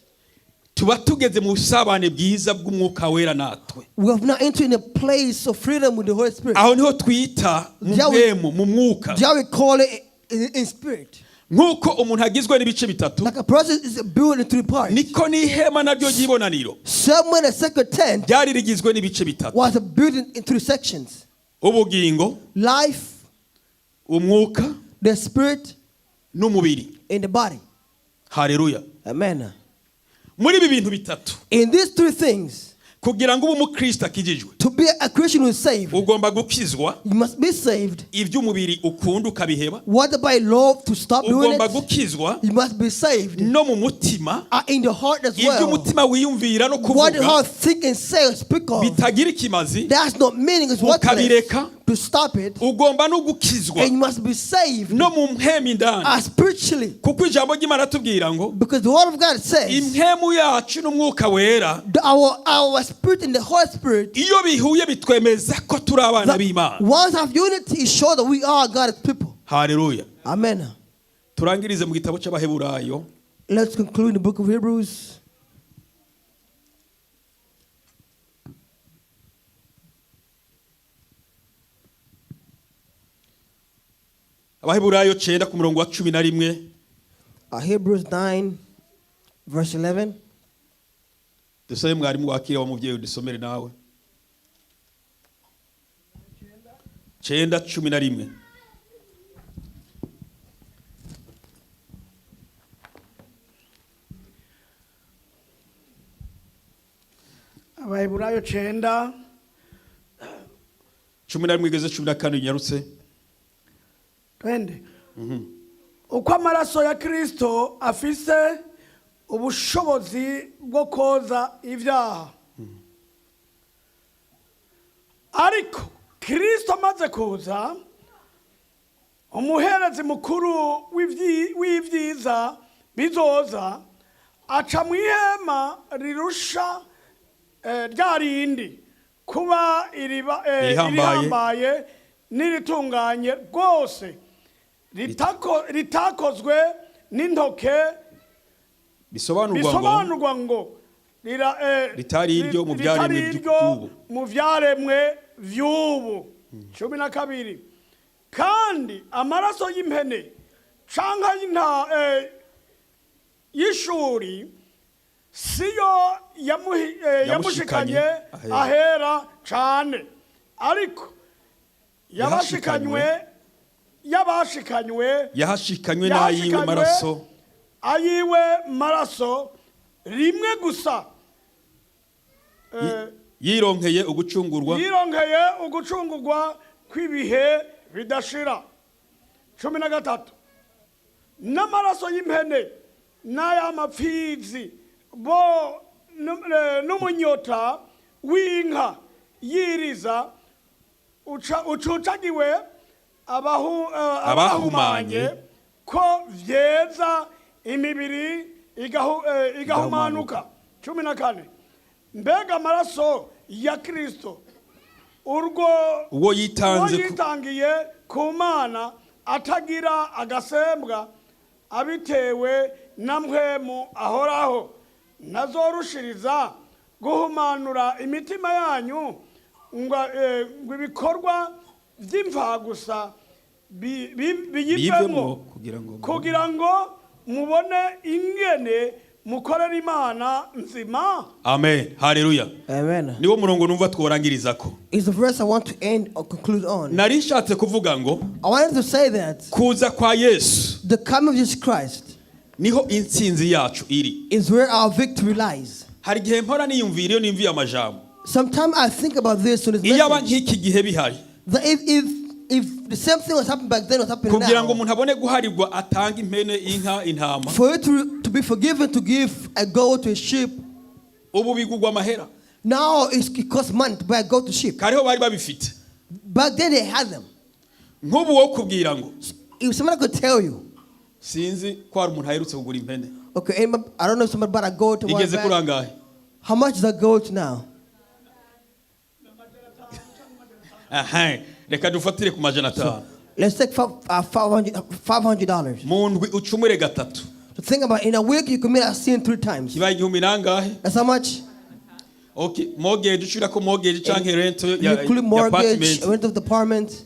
Tuba tugeze mu busabane bwiza bw'Umwuka Wera natwe. We have now entered in a place of freedom with the Holy Spirit. Aho niho twita mu mpwemu, mu mwuka. There we call it in spirit. Nk'uko umuntu agizwe n'ibice bitatu, Like a person is built in three parts. Niko n'ihema naryo ry'ibonaniro Somewhere the second tent ryari rigizwe n'ibice bitatu: was built in three sections. ubugingo, Life, umwuka, the spirit, n'umubiri. And the body. Haleluya. Amen. Muri ibi bintu bitatu, In these three things, kugira ngo ube umukristo akijijwe, to be a Christian who is saved, ugomba gukizwa you must be saved. iby'umubiri ukunda ukabiheba. What by love to stop doing Ugomba it? gukizwa You must be saved no mu mutima, in the heart as well. iby'umutima wiyumvira no What the kuvuga heart think and say or speak of, bitagira ikimazi, that's not meaning, it's worthless. ukabireka. To stop it, Ugomba no gukizwa and you must be saved no mu mpwemu indani, spiritually. Kuko ijambo ry'Imana atubwira ngo Because the word of God says impwemu yacu n'Umwuka Wera, our spirit and the Holy Spirit, iyo bihuye bitwemeza ko turi abana that b'Imana. once have unity, it shows that we are God's people. Haleluya. Amen. Turangirize mu gitabo cy'Abaheburayo. Let's conclude the book of Hebrews. Abaheburayo 9 ku murongo wa 11. Hebrews 9, verse 11. Dusabe mwarimu wakira wa mubyeyi udusomere nawe 9:11. Abaheburayo 9. 11 igeze 14, unyarutse. Twende. Uko amaraso ya Kristo afise ubushobozi bwo koza ibyaha. Ariko Kristo amaze kuza, umuherezi mukuru w'ibyiza bizoza, aca mu ihema rirusha rya rindi kuba Irihambaye. Irihambaye n'iritunganye rwose, ritakozwe n'intoke, Bisobanurwa ngo bisobanurwa ngo ritari iryo mu byaremwe ritari iryo by'ubu. Mu byaremwe by'ubu. 12. Kandi amaraso y'impene canka y'ishuri siyo Yamushikanye yamushikanye ahera. Ahera cane, ariko yabashikanywe yabashikanywe Yahashikanywe n'ayiwe yahashikanywe maraso ayiwe maraso rimwe gusa. Yironkeye ugucungurwa Yironkeye ugucungurwa kw'ibihe bidashira. 13. N'amaraso y'impene n'ay'amapfizi bo n'umunyota w'inka yiriza ucucagiwe abahumanye. Abahumanye ko vyeza imibiri igahumanuka. 14. Mbega amaraso ya Kristo urwo uwo yitanze uwo yitangiye ku Mana atagira agasembwa abitewe na Mpwemu ahoraho, ntazorushiriza guhumanura imitima yanyu ngo ibikorwa by'imfagusa biyivemo biyivemo kugira ngo kugira ngo mubone ingene mukorera Imana nzima? Amen, haleluya. Amen. Niwo murongo numva tworangirizako. It's the verse I want to end or conclude on. Nari nshatse kuvuga ngo I wanted to say that kuza kwa Yesu the coming of Jesus Christ niho intsinzi yacu iri. Is where our victory lies. Hari igihe mpora niyumvira iyo nimviye amajambo, Sometimes I think about this on this iyo aba message. nk'iki gihe bihari, That if If the same thing was happening back then was happening Kugira ngo now, umuntu abone guharirwa atanga impene, inka, intama. For you to be forgiven to give a goat to a sheep, Ubu bigugwa amahera. Now it costs money to buy a goat to sheep. Kariho bari babifite. Back then they had them. Nk'ubu wo kubwira ngo If somebody could tell you, sinzi ko hari umuntu aherutse kugura impene. Okay, I don't know if somebody bought a goat a while Igeze back. kuri angahe? How much is a goat now? Aha, reka dufatire ku 500. Let's take $500. Mu ndwi ucumure gatatu. So think about it, in a week you commit a sin three times. Kibaye igihumbi nangahe? That's how much? Okay, mortgage ushira ko mortgage canke rent You ya include ya mortgage, apartment rent of the apartment.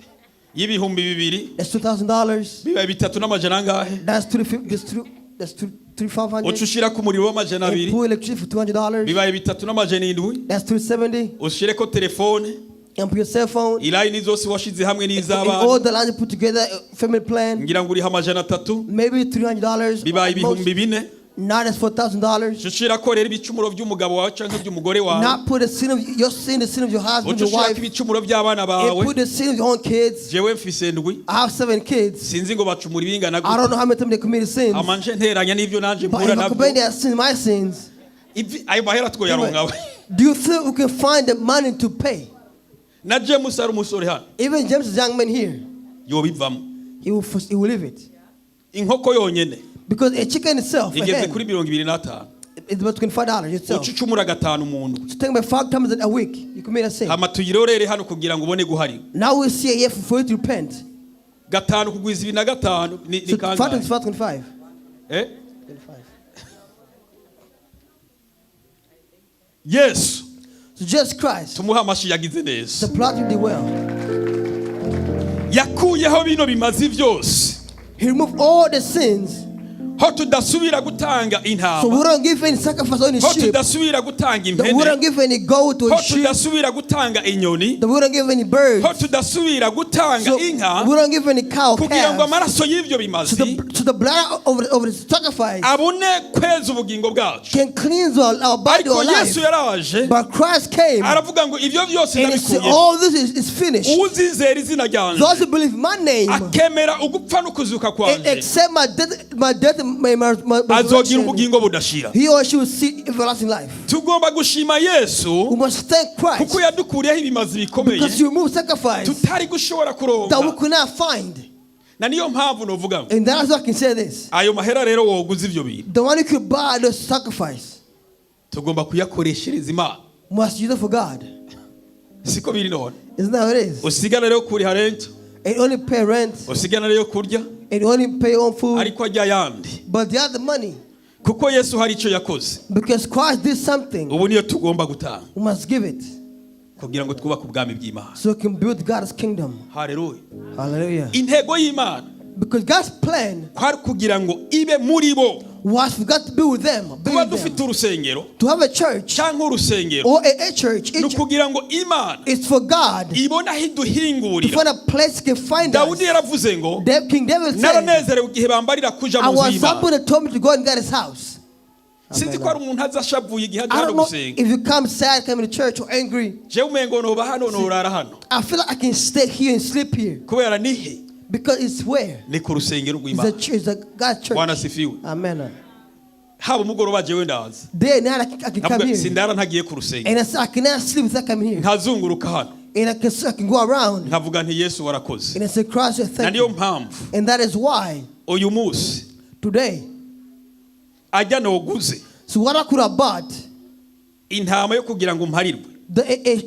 y'ibihumbi 2. That's $2,000. Bibaye bitatu n'amajana angahe? That's three fifty. That's three. That's two three five hundred. Uca ushira ku muriro w'amajana And abiri. put electricity for $200. Bibaye bitatu n'amajana 7. That's 370. Ushireko telefone. And put your cell phone. Ilayini zose washize hamwe And all n'iz'abana. the lines you put together, family plan. Ngira ngo uriha 300. Maybe $300. Bibaye 4000. Now that's $4,000. Uca ushirako rero ibicumuro by'umugabo wawe canke by'umugore wawe. Not put the sin of your sin, the sin of your husband, Uca your ushirako wife, ibicumuro by'abana and bawe. put the sin of your own kids. Jewe mfise ndwi. I have seven kids. Sinzi ngo bacumura ibingana I don't gute. know how many times they committed sins. Amanje nteranya n'ibyo nanje But mpura if I compare nabyo. their sins, my sins, Ayo mahera twoyaronka. do you think we can find the money to pay? Na James ari umusore hano. Even James is a young man here. Yobivamo. He will leave it. Inkoko yonyene Because a chicken itself, a igeze hen, kuri 25. it's about $25 itself. Uca ucumura gatanu mu ndwi. So think about five times a week, you commit a sin. Hama tuyirorere hano kugira ngo ubone guharira. Now we see a year for you to repent. Gatanu kugwiza ibiri na gatanu ni So five kangahe? times five, 25. Eh? 25. Yesu So Jesus Christ tumuhe amashi yagize neza. supplied the well. Yakuyeho bino bimazi byose. He removed all the sins. Ho tudasubira gutanga So we intama. don't give any sacrifice on his Ho sheep. tudasubira gutanga That we impene. don't give any goat Ho or sheep. tudasubira gutanga inyoni. That we don't give any birds. Ho tudasubira gutanga So inka we don't give any cow kugira ngo calves. amaraso y'ibyo So bimazi the blood of the sacrifice abone kweza ubugingo bwacu. can cleanse our body Ariko or Yesu life. yaraje But Christ came aravuga ngo ibyo byose and he said, ndabikuyeho. all this is finished. Uzizera izina ryanje Those who believe my name akemera ugupfa n'ukuzuka and kwanje accept my death and my azogira resurrection, ubugingo budashira. he or she will see everlasting life. Tugomba gushima Yesu We must thank Christ kuko yadukuriyeho ibimazi bikomeye because he removed sacrifice tutari gushobora that we kuronka. could not find. Na niyo mpamvu novuga ngo And that's why I can say this. ayo mahera rero woguza ivyo bintu The one who could buy the sacrifice tugomba kuyakoreshereza Imana. must use it for God. Siko biri none? Isn't that how it is? Usigara rero kuriha rent, And only pay rent usigara rero kurya, and only pay your own food. ariko ajya ayandi But the other money, kuko Yesu hari icyo yakoze. because Christ did something, Ubu niyo tugomba gutanga we must give it kugira ngo twubake ubwami bw'Imana. so we can build God's kingdom. Haleluya. Hallelujah. Intego y'Imana Because God's plan kwari kugira ngo ibe muri bo. was for God to be with them, be Kuba with them. dufite urusengero To have a church cyangwa urusengero or a church, ni ukugira ngo Imana it's for God ibone aho to iduhingurira. find a place can find us. Dawudi yaravuze ngo King David said, naranezerewe igihe bambarira kuja I mu nzu was y'Imana. somebody that told me to go and get his house. Sinzi ko hari umuntu aza ashavuye igihe I aje hano don't know gusenga. if you come sad, come to church or angry. Jewe umengo noba hano norara hano I feel like I can stay here and sleep here kubera nihe because it's where? ni ku rusengero It's a rw'Imana. church, it's a God's church. Bwana asifiwe. Amen. Haba umugoroba jewe ndaza Day and night I can come nkavuga here. sindara ntagiye ku rusengero, And I said, I cannot sleep without coming here. nkazunguruka hano And I can go around. nkavuga nti Yesu warakoze. And I said, Christ, I Na thank niyo you. mpamvu And that is why uyu munsi today, ajya noguze so what I could have bought, intama yo kugira ngo mparirwe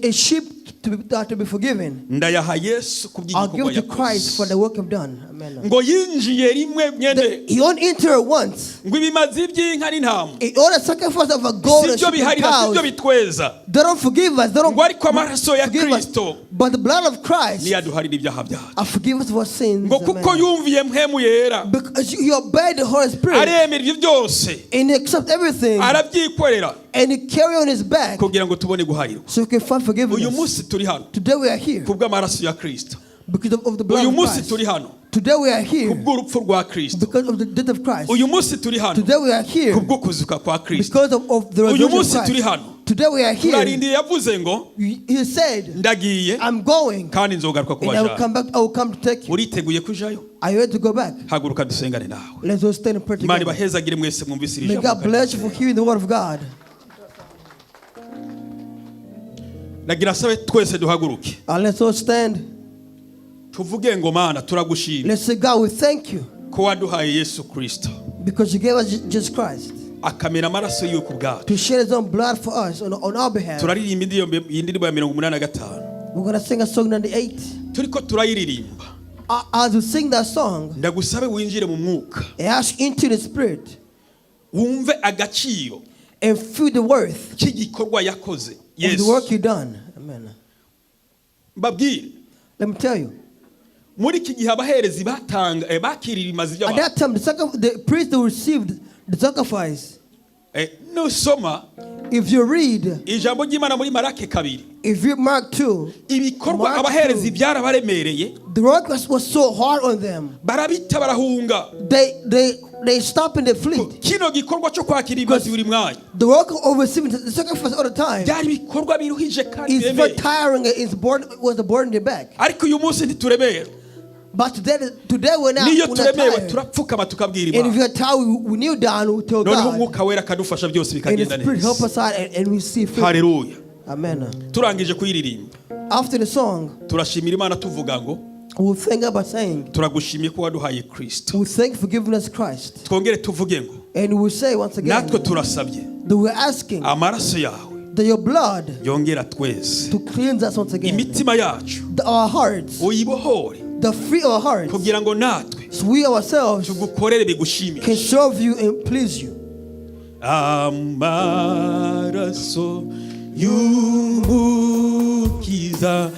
a sheep to be forgiven, ndayaha Yesu I'll kubw'igikorwa give to Christ for yakoze. the work I've done. Amen. Ngo yinjiye rimwe nyene He only entered once. ngo ibimazi by'inka n'intama In order sacrifice of a goat and sibyo sheep and biharira, cows, sibyo bitweza, they don't forgive us. They don't ngo ariko amaraso ya forgive us. Kristo But the blood of Christ niyo aduharira ibyaha byacu. forgive us of our sins. Ngo kuko Amen. yumviye mpemu yera Because you obey the Holy Spirit aremera ibyo byose and you accept everything arabyikorera and you carry on his back kugira ngo tubone guharirwa. so you can find Uyu forgiveness. munsi turi hano Today we are here kubw'amaraso ya Kristo. because of the blood Uyu of munsi Christ. turi hano Today we are here kubw'urupfu rwa Kristo. because of the death of Christ. Uyu munsi turi hano Today we are here kubw'ukuzuka kwa Kristo. because of the Uyu resurrection of munsi turi Christ. hano Today we are here. Turarindiriye yavuze ngo He said, ndagiye I'm going kandi nzogaruka and I will kubajana. come back. I will come to take you. Uriteguye kujayo? Are you ready to go back? Haguruka dusengane nawe. Let's all stand and pray Imana together. ibahezagire mwese mwumvise iri May jambo. God bless you for hearing the word of God. Nagira sabe twese duhaguruke Let's all stand. tuvuge ngo Mana turagushima Let's say, God, we thank you ko waduhaye Yesu Kristo because you gave us Jesus Christ akamena amaraso yiwe ku bwacu. to shed his own blood for us on our behalf. Turaririmba indirimbo ya 85. We're going to sing a song 98. Turiko turayiririmba As we sing that song, ndagusabe winjire mu mwuka I ask into the spirit wumve agaciro and feel the worth k'igikorwa yakoze of the Yesu. work you done. Amen. Mbabwire Let me tell you. Muri iki gihe abaherezi batanga bakirira ibimazi At by'abantu. that time, the priest who received the sacrifice, Nusoma if you read, ijambo ry'Imana muri Marake 2, if you Mark 2, ibikorwa Mark abaherezi 2, byarabaremereye the work was so hard on them. Barabita barahunga. They stopped in the fleet. Kino gikorwa cyo kwakira ibimazi buri mwanya The work of receiving the sacrifice all the time byari ibikorwa biruhije kandi is very biremereye. tiring. It's burden, was a burden in the back. Ariko uyu munsi ntituremerwa. But today we're not, Niyo we're not turemewe tired. turapfukama tukabwira And if Imana you're tired, we kneel down, we tell noneho God. umwuka wera akadufasha byose And the bikagenda Spirit help neza. us out and we see fruit. Haleluya. Amen. Turangije kuyiririmba After the song, turashimira Imana tuvuga ngo we'll thank God by saying, turagushimiye ko waduhaye Kristo. we thank you for giving us Christ. Twongere tuvuge ngo And we'll say once again natwe turasabye that we're asking amaraso yawe that your blood yongera twese to cleanse us once again. imitima yacu That our hearts, uyibohore the free our hearts, kugira ngo natwe so we ourselves tugukorere can bigushimishe. serve you and please you. Amaraso y'umukiza